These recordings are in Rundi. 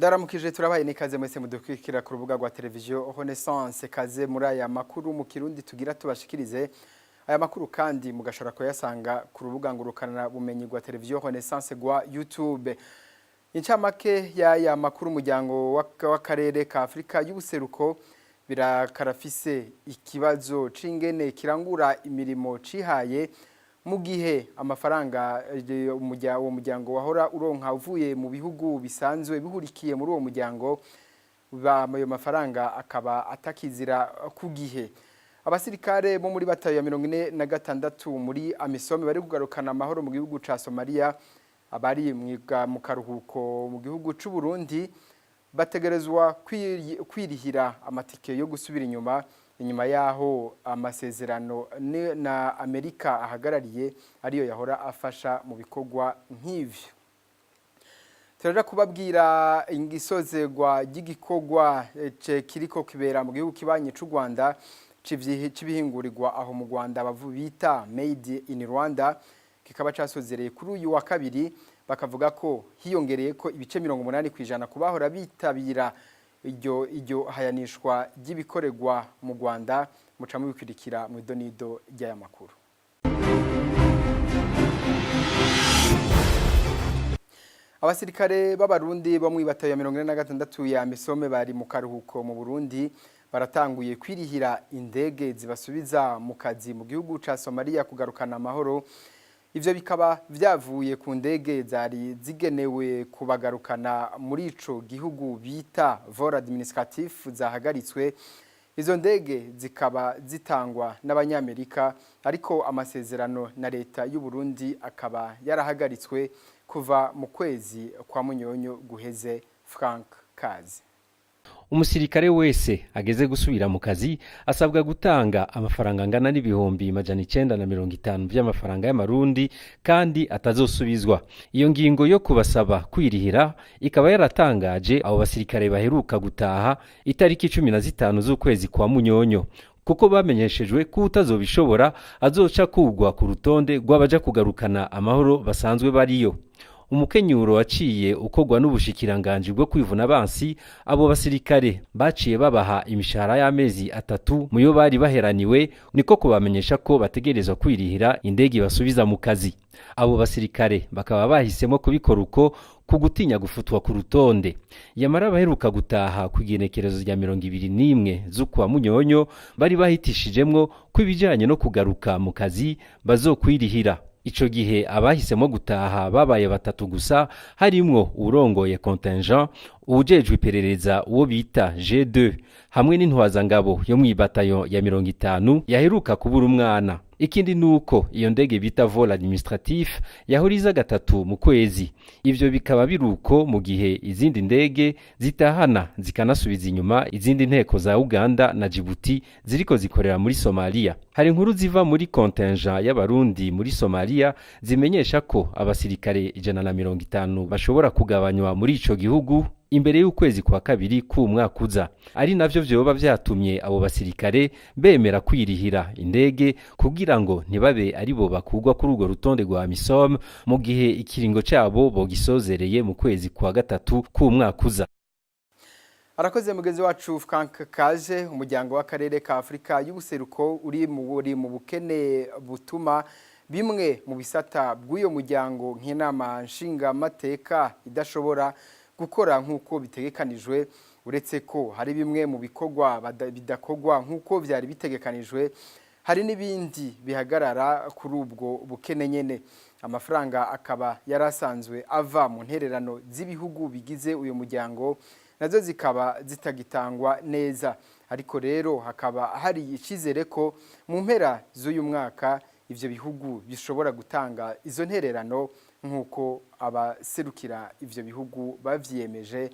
Ndaramukije, turabaye n'ikaze mwese mudukurikira ku rubuga rwa televiziyo Renaissance. Kaze muri aya makuru mu Kirundi tugira tubashikirize. Aya makuru kandi mugashobora kuyasanga ku rubuga ngurukana bumenyi rwa televiziyo Renaissance rwa YouTube. Incamake y'aya makuru: umuryango w'akarere ka Afrika y'ubuseruko birakarafise ikibazo c'ingene kirangura imirimo cihaye, mu gihe amafaranga uwo muryango wahora uronka uvuye mu bihugu bisanzwe bihurikiye muri uwo muryango, ayo mafaranga akaba atakizira ku gihe. Abasirikare bo muri batayo ya 46 muri AMISOM bari kugarukana amahoro mu gihugu ca Somalia, abari mu karuhuko mu gihugu c'u Burundi, bategerezwa kwirihira amatike yo gusubira inyuma yaho amasezerano na Amerika ahagarariye ariyo yahora afasha mu bikorwa nk'ivyo. Turaja kubabwira ingisozerwa ry'igikorwa kiriko kibera mu gihugu kibanyi c'u Rwanda c'ibihingurirwa aho mu Rwanda bavu bita Made in Rwanda, kikaba casozereye kuri uyu wa kabiri. Bakavuga ko hiyongereye ko ibice 80% ku bahora bitabira iryo hayanishwa ry'ibikorerwa mu Rwanda. Muca mubikurikira mu idonido ry'aya makuru. Abasirikare b'Abarundi bo mw'ibatayo ya 46 ya AMISOM bari mu karuhuko mu Burundi baratanguye kwirihira indege zibasubiza mu kazi mu gihugu ca Somalia kugarukana amahoro. Ivyo bikaba vyavuye ku ndege zari zigenewe kubagarukana muri ico gihugu bita vol administratif zahagaritswe. Izo ndege zikaba zitangwa n'Abanyamerika, ariko amasezerano na leta y'u Burundi akaba yarahagaritswe kuva mu kwezi kwa Munyonyo guheze. Frank Kazi. Umusirikare wese ageze gusubira mu kazi asabwa gutanga amafaranga angana n'950,000 by'amafaranga y'Amarundi kandi atazosubizwa. Iyo ngingo yo kubasaba kwirihira ikaba yaratangaje abo basirikare baheruka gutaha itariki 15 z'ukwezi kwa Munyonyo, kuko bamenyeshejwe ko utazobishobora azoca kugwa ku rutonde rw'abaja kugarukana amahoro basanzwe bariyo. Umukenyuro waciye ukorwa n'ubushikiranganji bwo kwivuna abansi, abo basirikare baciye babaha imishahara y'amezi 3 muyo bari baheraniwe, niko kubamenyesha ko bategerezwa kwirihira indege basubiza mu kazi. Abo basirikare bakaba bahisemo kubikora uko ku gutinya gufutwa ku rutonde. Yamara abaheruka gutaha ku igenekerezo rya 21 z'ukwa Munyonyo bari bahitishijemwo ko ibijanye no kugaruka mu kazi bazokwirihira. Ico gihe abahisemo gutaha babaye batatu gusa, harimwo urongoye contingent, uwujejwe iperereza uwo bita G2, hamwe n'intwazangabo yo mw'ibatayo ya 50 yaheruka kubura umwana. Ikindi nuko iyo ndege bita vol administratif yahora iza gatatu mu kwezi. Ivyo bikaba biruko mu gihe izindi ndege zitahana zikanasubiza inyuma izindi nteko za Uganda na Djibouti ziriko zikorera muri Somalia. Hari inkuru ziva muri contingent y'Abarundi muri Somalia zimenyesha ko abasirikare 150 bashobora kugabanywa muri ico gihugu imbere y'ukwezi kwa kabiri k'umwaka uza, ari navyo vyoba vyatumye abo basirikare bemera kwirihira indege kugira ngo ntibabe aribo bakugwa kuri urwo rutonde rwa AMISOM mu gihe ikiringo cabo bogisozereye mu kwezi kwa gatatu k'umwaka uza. Arakoze mugenzi wacu Frank Kaje. Umuryango w'akarere ka Afrika y'ubuseruko uri mu bukene butuma bimwe mu bisata bw'uyo muryango nk'inama nshingamateka idashobora gukora nk'uko bitegekanijwe. Uretse ko hari bimwe mu bikorwa bidakorwa nk'uko byari bitegekanijwe, hari n'ibindi bihagarara kuri ubwo bukene nyene. Amafaranga akaba yarasanzwe ava mu ntererano z'ibihugu bigize uyu muryango, nazo zikaba zitagitangwa neza. Ariko rero hakaba hari icyizere ko mu mpera z'uyu mwaka ivyo bihugu bishobora gutanga izo ntererano nk'uko abaserukira ivyo bihugu bavyiyemeje.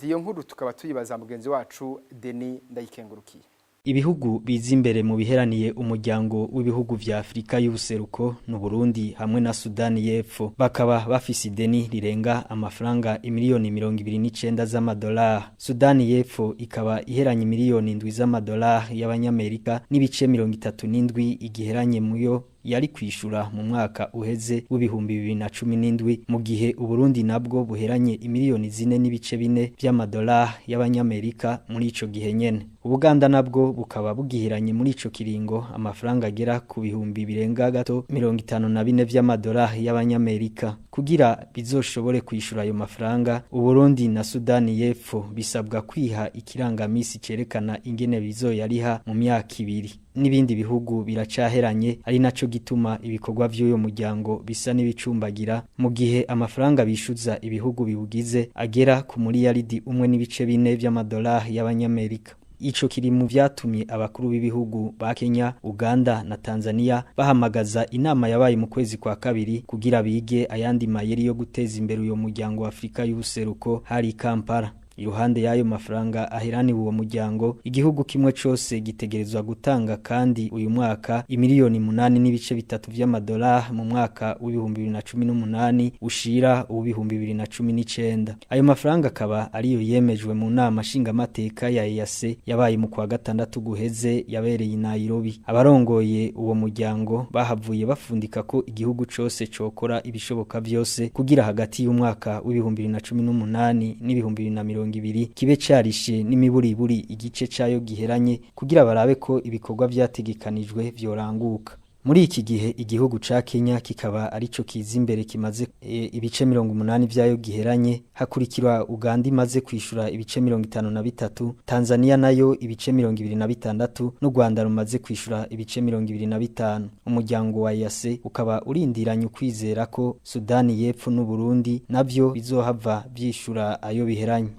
Iyo nkuru tukaba tuyibaza mugenzi wacu Denis Ndayikengurukiye. Ibihugu biza imbere mu biheraniye umuryango w'ibihugu vya Afrika y'ubuseruko n'u Burundi hamwe na Sudani y'Epfo, bakaba bafise ideni rirenga amafaranga imiliyoni 29 z'amadolari. Sudani y'Epfo ikaba iheranye miliyoni 7 z'amadolari y'Abanyamerika n'ibice 37 igiheranye muyo. yari kwishura mu mwaka uheze w'2017, mu gihe Uburundi nabwo buheranye imiliyoni 4.4 vy'amadolari y'abanyamerika muri ico gihe nyene. Ubuganda nabwo bukaba bugiheranye muri ico kiringo amafaranga agera ku bihumbi birenga gato 54 vy'amadolari y'abanyamerika. Kugira bizoshobore kwishura ayo mafaranga, Uburundi na Sudani y'Epfo bisabwa kwiha ikirangamisi cerekana ingene bizoyariha mu myaka ibiri. N'ibindi bihugu biracaheranye, ari naco gituma ibikorwa vy'uyo muryango bisa n'ibicumbagira, mu gihe amafaranga bishuza ibihugu biwugize agera ku muriyaridi 1.4 vy'amadolari y'abanyamerika. Ico kiri mu vyatumye abakuru b'ibihugu ba Kenya, Uganda na Tanzania bahamagaza inama yabaye mu kwezi kwa kabiri kugira bige ayandi mayeri yo guteza imbere uyo muryango wa Afrika y'ubuseruko hari Kampala. Iruhande y'ayo mafaranga aheraniwe uwo muryango, igihugu kimwe cose gitegerezwa gutanga kandi uyu mwaka imiliyoni 8.3 vy'amadolari mu mwaka w'2018 ushira uw'2019. Ayo mafaranga akaba ariyo yemejwe mu nama nshingamateka ya EAC yabaye mu kwa gatandatu guheze yabereye i Nairobi. Abarongoye uwo muryango bahavuye bafundika ko igihugu cose cokora ibishoboka vyose kugira hagati y'umwaka w'2018 n'2020 kibe carishe n'imiburiburi igice cayo giheranye kugira barabe ko ibikorwa vyategekanijwe vyoranguka. Muri iki gihe igihugu ca Kenya kikaba arico kiza imbere kimaze ibice 80 vyayo giheranye, hakurikira Uganda imaze kwishura ibice 53, Tanzania nayo ibice 26 n'u Rwanda rumaze kwishura ibice 25. Umuryango wa EAC ukaba urindiranye ukwizera ko Sudani y'Epfo n'u Burundi navyo bizohava vyishura ayo biheranye.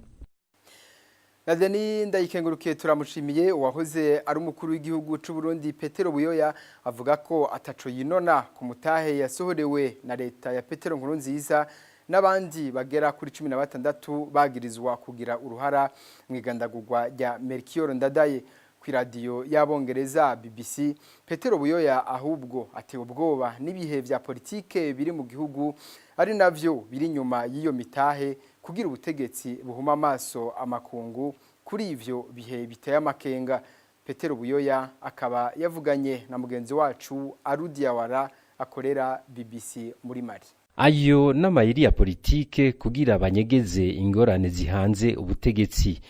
Nadeni ndayikengurukiye turamushimiye. Uwahoze ari umukuru w'igihugu c'u Burundi Petero Buyoya avuga ko ataco yinona ku mutahe yasohorewe na leta ya Petero Nkurunziza n'abandi bagera kuri 16 bagirizwa kugira uruhara mu igandagurwa rya Melchior Ndadaye. Ku radio y'abongereza BBC, Petero Buyoya ahubwo atewe ubwoba n'ibihe vya politike biri mu gihugu, ari navyo biri nyuma y'iyo mitahe, kugira ubutegetsi buhuma amaso amakungu kuri ivyo bihe biteye amakenga. Petero Buyoya akaba yavuganye na mugenzi wacu Arudiawara akorera BBC muri Mali. Ayo n'amayeri ya politike kugira banyegeze ingorane zihanze ubutegetsi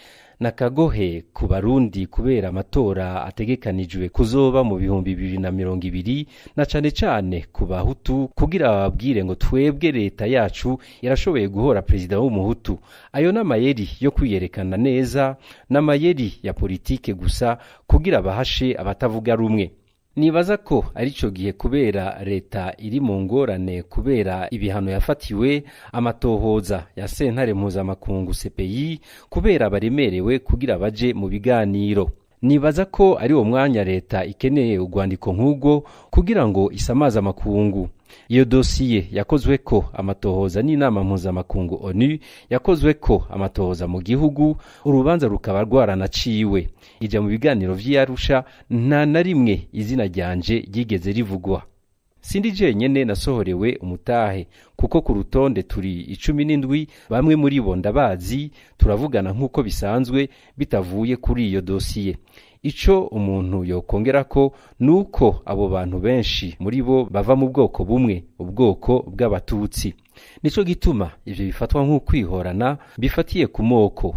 nakagohe ku Barundi, kubera amatora ategekanijwe kuzoba mu 2020, na cane cane ku Bahutu, kugira bababwire ngo twebwe leta yacu irashoboye guhora perezida w'umuhutu. Ayo n'amayeri yo kwiyerekana neza, n'amayeri ya politike gusa kugira bahashe abatavuga rumwe. Nibaza ko arico gihe, kubera leta iri mu ngorane kubera ibihano yafatiwe, amatohoza ya sentare mpuzamakungu CPI, kubera baremerewe kugira baje mu biganiro. Nibaza ko ari uwo mwanya leta ikeneye urwandiko nk'ubwo kugira ngo isamaze amakungu. Iyo dosiye yakozwe ko amatohoza n'inama mpuzamakungu ONU, yakozwe ko amatohoza mu gihugu, urubanza rukaba rwaranaciwe, ija mu biganiro vy'Arusha, nta na rimwe izina ryanje ryigeze rivugwa. Sindi jenyene nasohorewe umutahe, kuko ku rutonde turi 17. Bamwe muri bo ndabazi, turavugana nk'uko bisanzwe bitavuye kuri iyo dosiye. Ico umuntu yokongera ko nuko abo bantu benshi muri bo bava mu bwoko bumwe, ubwoko bw'abatutsi. Nico gituma ivyo bifatwa nk'ukwihorana bifatiye ku moko.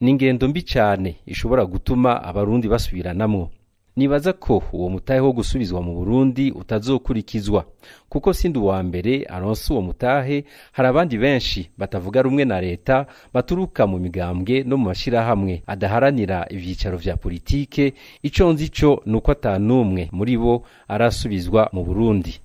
Ni ingendo mbi cane ishobora gutuma abarundi basubiranamwo. Nibaza ko uwo mutahe wo gusubizwa mu Burundi utazokurikizwa, kuko sindi uwa mbere aronse uwo mutahe. Hari abandi benshi batavuga rumwe na leta, baturuka mu migambwe no mu mashirahamwe adaharanira ivyicaro vya politike. Ico nzi co nuko atanumwe muri bo arasubizwa mu Burundi.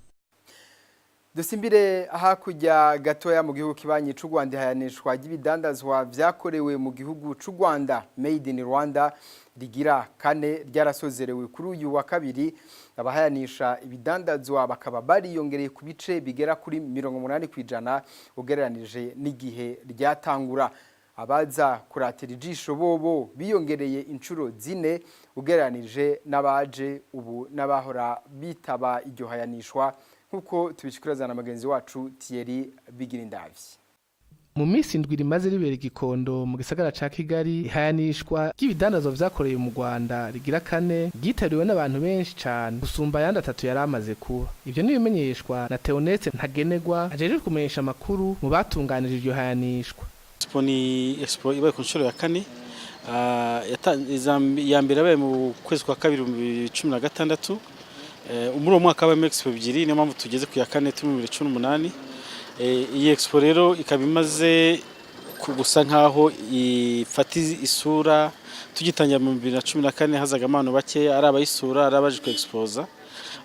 Dusimbire hakurya gatoya mu gihugu kibanyi c'u Rwanda. Ihayanishwa ry'ibidandazwa vyakorewe mu gihugu c'u Rwanda, Made in Rwanda, rigira kane ryarasozerewe kuri uyu wa kabiri. Abahayanisha ibidandazwa bakaba bariyongereye ku bice bigera kuri 80% ugereranije n'igihe ryatangura. Abaza kuratira ijisho bobo biyongereye inshuro zine ugereranije n'abaje ubu n'abahora bitaba iryo hayanishwa, nk'uko tubishikiriza na mugenzi wacu Thierry Bigirindavyi. Mu minsi 7 rimaze ribera igikondo mu gisagara ca Kigali, ihayanishwa ry'ibidandazwa vyakorewe mu Rwanda rigira kane ryitabiriwe n'abantu benshi cane gusumba ayandi atatu yari amaze kuba. Ivyo nibimenyeshwa na Theoneste Ntagenegwa, ajejwe kumenyesha amakuru mu batunganije iryo hayanishwa. Expo ni expo ibaye ku nshuro ya kane. Ya mbere yabaye mu kwezi kwa kabiri mu 2016. Muri uwo mwaka habayemo expo ebyiri, niyo mpamvu tugeze ku ya kane turi mu 2018. Iyi expo rero ikaba imaze gusa nkaho ifata isura. Tugitangira mu 2014 hazaga abantu bakeya, ari abayisura, ari abaje ku exposa,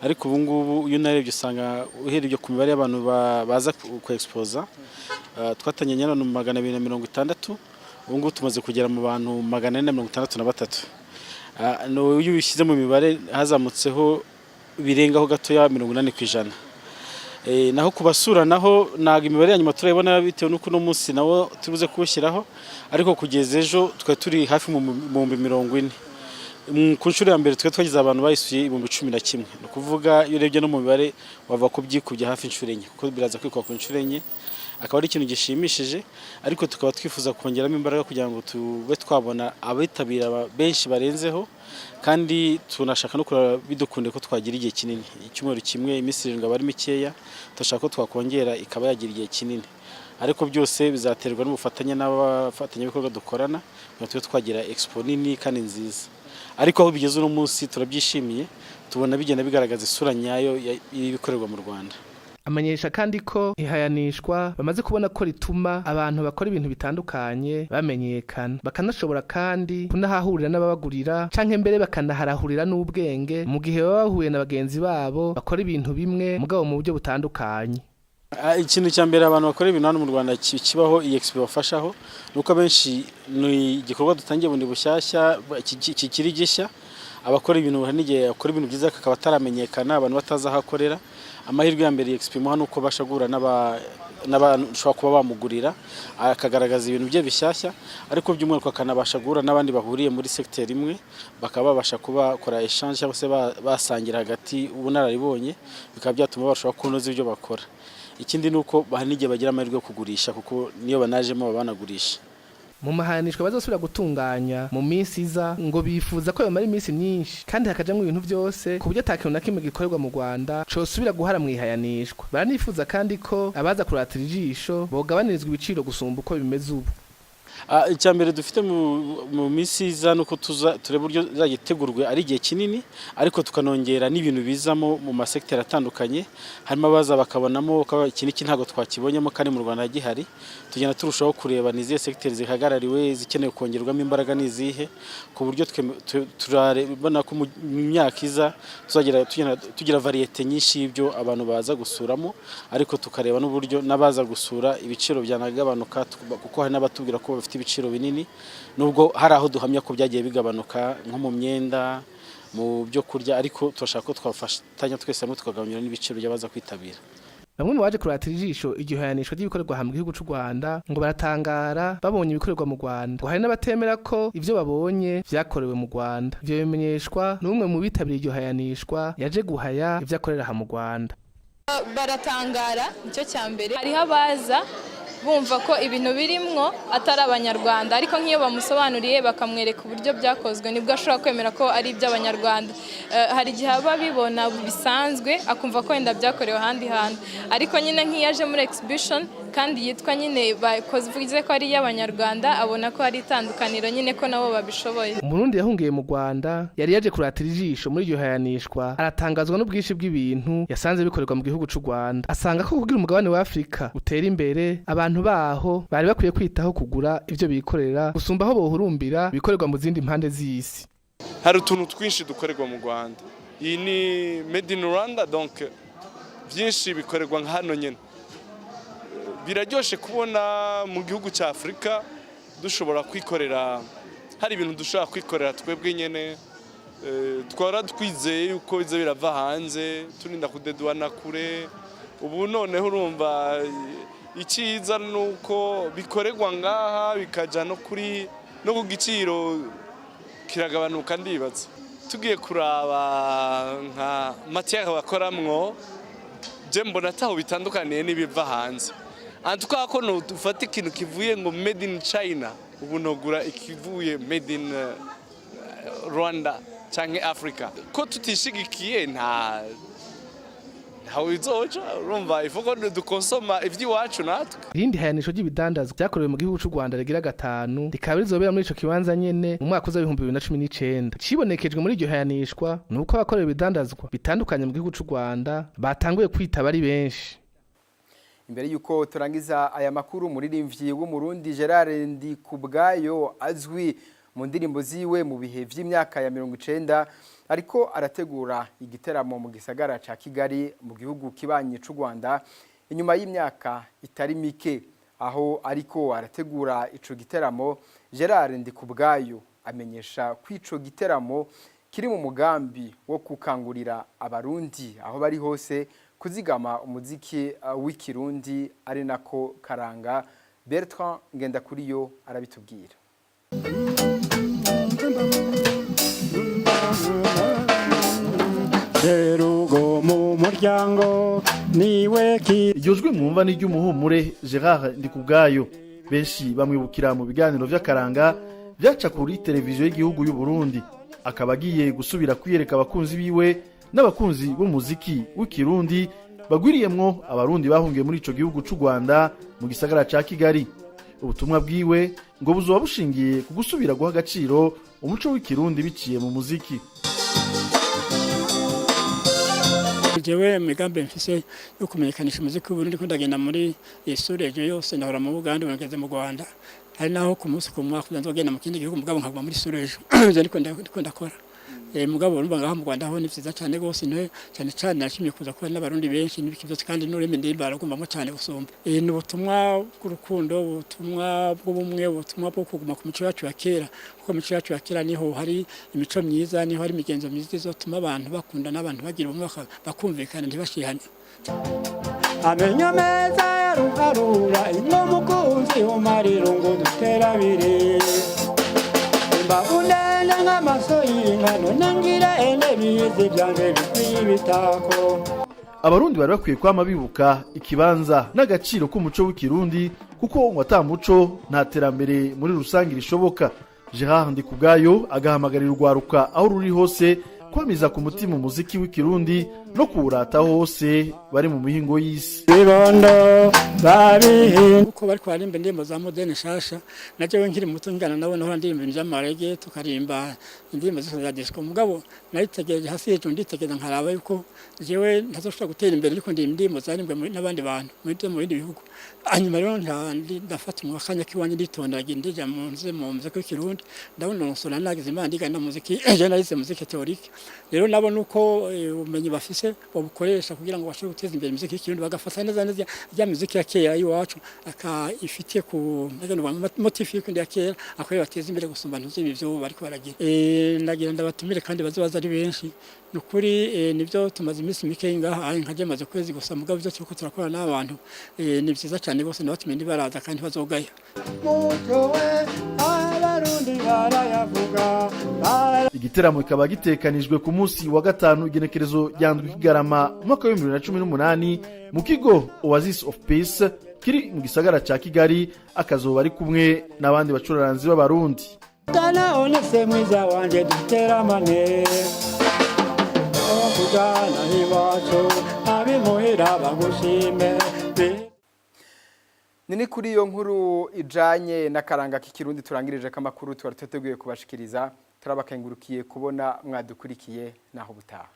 ariko ubu ngubu iyo unarebye usanga uhereye ku mibare y'abantu baza ku exposa, twatangiye n'abantu 260, ubu ngubu tumaze kugera mu bantu 463. Iyo ubishyize mu mibare hazamutseho birengaho gatoya 80%. Naho ku basura naho ntabwo imibare ya nyuma turayibona bitewe n'uko uno munsi nawo tubuze kuwushyiraho, ariko kugeza ejo twari turi hafi mu 40,000. Ku nshuro ya mbere twari twagize abantu bayisuye 11,000. Ni ukuvuga iyo urebye no mu mibare wava ko byikubye hafi inshuro enye, kuko biraza kwikuba ku nshuro enye, akaba ari ikintu gishimishije, ariko tukaba twifuza kongeramo imbaraga kugira ngo tube twabona abitabira benshi barenzeho, kandi tunashaka no kureba bidukunde ko twagira igihe kinini. Icyumweru kimwe, iminsi 7 aba ari mikeya, turashaka ko twakongera ikaba yagira igihe kinini, ariko byose bizaterwa n'ubufatanye n'abafatanyabikorwa dukorana kugira tube twagira expo nini kandi nziza. Ariko aho bigeze uno munsi turabyishimiye, tubona bigenda bigaragaza isura nyayo y'ibikorerwa mu Rwanda. Amenyesha kandi ko ihayanishwa bamaze kubona ko rituma abantu bakora ibintu bitandukanye bamenyekana, bakanashobora kandi kunahahurira n'ababagurira canke mbere bakanaharahurira n'ubwenge mu gihe baba bahuye na bagenzi babo bakora ibintu bimwe mugabo mu buryo butandukanye. Ikintu cya mbere abantu bakora ibintu hano mu Rwanda kibaho iyi expo bafashaho ni uko abenshi ni igikorwa dutangiye bundi bushyashya kikiri gishya. Abakora ibintu hari n'igihe akora ibintu byiza akaba ataramenyekana, abantu batazi aho akorera. Amahirwe ya mbere iyi expo imuha ni uko abasha guhura n'abantu ushobora kuba bamugurira, akagaragaza ibintu bye bishyashya, ariko by'umwihariko akanabasha guhura n'abandi bahuriye muri secteur imwe, bakaba babasha kuba bakora échange cyangwa se basangira hagati ubunararibonye, bikaba byatuma barushaho kunoza ibyo bakora. Ikindi ni uko hari n'igihe bagira amahirwe yo kugurisha, kuko niyo banajemo baba banagurisha. Mu mahanishwa bazosubira gutunganya mu minsi iza, ngo bifuza ko yomara iminsi myinshi kandi hakajamwo ibintu byose, ku buryo ata kintu na kimwe gikorerwa mu Rwanda cosubira guhara mu ihayanishwa. Baranifuza kandi ko abaza kuratira ijisho bogabanirizwa ibiciro gusumba uko bimeze ubu. Icya mbere dufite mu minsi iza ni uko tureba uburyo izajya itegurwe ari igihe kinini, ariko tukanongera n'ibintu bizamo mu masegiteri atandukanye, harimo abaza bakabonamo iki n'iki ntabwo twakibonyemo kandi mu Rwanda gihari. Tugenda turushaho kureba ni izihe segiteri zihagarariwe, izikeneye kongerwamo imbaraga ni izihe, ku buryo turabona ko mu myaka iza tuzagira tugira variété nyinshi y'ibyo abantu baza gusuramo, ariko tukareba n'uburyo n'abaza gusura ibiciro byanagabanuka, kuko hari n'abatubwira ko bafite ibiciro binini, nubwo hari aho duhamya ko byagiye bigabanuka nko mu myenda, mu byo kurya, ariko turashaka ko twafatanya twese hamwe tukagabanyura n'ibiciro by'abaza kwitabira. Bamwe mu baje kuratira ijisho igihayanishwa ry'ibikorerwa mu gihugu c'u Rwanda ngo baratangara babonye ibikorerwa mu Rwanda, ngo hari n'abatemera ko ivyo babonye vyakorewe mu Rwanda. Ivyo bimenyeshwa n'umwe mu bitabiriye iryo hayanishwa yaje guhaya ivyo akorera aha mu Rwanda. Baratangara, nicyo cya mbere. Hariho abaza bumva ko ibintu birimwo atari abanyarwanda, ariko nk'iyo bamusobanuriye bakamwereka uburyo byakozwe nibwo ashobora kwemera ko ari iby'abanyarwanda. Hari igihe aba abibona bisanzwe akumva ko wenda byakorewe ahandi hantu, ariko nyine nk'iyo aje muri exhibition kandi yitwa nyine bakoze ko ari iy'abanyarwanda, abona ko hari itandukaniro nyine ko nabo babishoboye. Umurundi yahungiye mu Rwanda yari yaje kuratira ijisho muri iryo hayanishwa aratangazwa n'ubwinshi bw'ibintu yasanze bikorerwa mu gihugu c'u Rwanda, asanga ko kugira umugabane wa Afrika utera imbere abantu baho bari bakwiye kwitaho kugura ivyo bikorera gusumba aho bohurumbira bikorerwa mu zindi mpande z'isi. Hari utuntu twinshi dukorerwa mu Rwanda, iyi ni made in Rwanda, donc byinshi bikorerwa nka hano nyine. Biraryoshe kubona mu gihugu cya Afurika dushobora kwikorera, hari ibintu dushobora kwikorera twebwe nyine. Twara twizeye yuko biza birava hanze, turinda kudeduana kure. Ubu noneho urumva icyiza ni uko bikorerwa ngaha, bikaja no kuri no ku giciro kiragabanuka. Ndibaza tugiye kuraba nka matière bakoramwo, je mbona ataho bitandukaniye n'ibiva hanze. Antuka ko no dufata ikintu kivuye ngo made in China, ubu nogura ikivuye made in Rwanda canke Africa. Ko tutishigikiye, ntawe bizoca. Urumva, ifuko dukonsoma ivy'iwacu natwe. Irindi hayanisho ry'ibidandazwa vyakorewe mu gihugu c'u Rwanda rigira gatanu rikaba rizobera muri ico kibanza nyene mu mwaka uza 2019. Cibonekejwe muri iryo hayanishwa ni uko abakorewe ibidandazwa bitandukanye mu gihugu c'u Rwanda batanguye kwitaba ari benshi. Imbere yuko turangiza aya makuru, umuririmbyi w'Umurundi Gerard Ndikubwayo, azwi mu ndirimbo ziwe mu bihe vy'imyaka ya 90, ariko arategura igiteramo mu gisagara ca Kigali mu gihugu kibanyi c'u Rwanda inyuma y'imyaka itari mike. Aho ariko arategura ico giteramo, Gerard Ndikubwayo amenyesha ko ico giteramo kiri mu mugambi wo gukangurira Abarundi aho bari hose kuzigama umuziki w'ikirundi ari nako karanga. Bertrand Ngendakuriyo arabitubwira. Serugo mu muryango niwe ki. Iryo jwi mwumva ni iry'umuhumure Gerard Ndikubwayo, benshi bamwibukira mu biganiro vy'akaranga vyaca kuri televiziyo y'igihugu y'u Burundi. Akaba agiye gusubira kwiyereka abakunzi biwe n'abakunzi b'umuziki w'ikirundi bagwiriyemwo Abarundi bahungiye muri ico gihugu c'u Rwanda mu gisagara ca Kigali. Ubutumwa bwiwe ngo buzoba bushingiye ku gusubira guha agaciro umuco w'ikirundi biciye mu muziki. Jewe imigambi mfise yo kumenyekanisha umuziki w'Uburundi, ko ndagenda muri isuri ejo yose, ndahora mu Buganda, ubu ngeze mu Rwanda. Hari naho ku munsi ku mwaka nzogenda mu kindi gihugu, mugabo nkaguma muri suri ejo. Ivyo ndiko ndakora. Mugabo urumva ngaha mu Rwanda ho ni vyiza cyane gose, nte cyane cyane nashimye kuza kubona n'Abarundi benshi n'ibiki byose, kandi n'ururimi ndimba baragumamo cyane gusumba. Ni ubutumwa bw'urukundo, ubutumwa bw'ubumwe, ubutumwa bwo kuguma ku mico yacu ya kera, kuko imico yacu ya kera niho hari imico myiza, niho hari imigenzo myiza izotuma abantu bakundana, abantu bagira ubumwe, bakumvikana, ntibashihane. Amenyo meza ya ruharura ingo mukunzi umarira ngo dutera abiri, imbavu ndende nk'amaso y'inka, none ngira ene bizi byanje bikwiye ibitako. Abarundi bari bakwiye kwama bibuka ikibanza n'agaciro k'umuco w'ikirundi, kuko ngo ata muco nta terambere muri rusange rishoboka. Gerard Ndikubwayo agahamagarira urwaruka aho ruri hose kwamiza ku mutima umuziki w'ikirundi no kuwurata hose bari mu mihingo y'isi. Bibondo babihin. Uko bariko baririmba indirimbo za moderne nshasha, na jewe nkiri muto ngana nabo nahora ndirimba ibintu vy'amarege, tukarimba indirimbo zose za disco. Mugabo naritegereje hasi hejuru, nditegereza nkaraba yuko jewe ntazoshobora gutera imbere ariko ndirimba indirimbo zaririmbwe n'abandi bantu mu bindi bihugu. Hanyuma rero ndafata mu akanya k'iwanjye, nditonda, ndija mu nze mu muziki w'ikirundi, ndabona nosora nagize Imana ndiga na muziki. Je narize muziki théorique. Rero nabo nuko ubumenyi bafise babukoresha kugira ngo bashobore guteza imbere imiziki y'ikirundi, bagafata neza neza ya muziki ya kera y'iwacu aka ifitiye ku motif y'ikundi ya kera, akoye bateza imbere gusumba ntuzi ibi byo bariko baragira. Ndagira ndabatumire kandi baze baza ari benshi. Nukuri nibyo, tumaze iminsi mike ngaha, nkaje maze kwezi gusa, mugabo byo turiko turakora n'abantu ni vyiza cyane bose. Ndabatumiye, ntibaraza kandi bazogaya. Muco we Abarundi barayavuga. Igiteramo kikaba gitekanijwe ku munsi wa gatanu, igenekerezo rya 7 Kigarama umwaka wa 2018, mu kigo Oasis of Peace kiri mu gisagara ca Kigali. Akazoba ari kumwe n'abandi bacuraranzi b'Abarundi. Tana onese mwiza wanje duteramane, kugana iwacu abimuhira bagushime. Nini kuri iyo nkuru ijanye n'akaranga k'ikirundi turangirije kamakuru twari tuteguye kubashikiriza. Turabakengurukiye kubona mwadukurikiye. Naho butaha.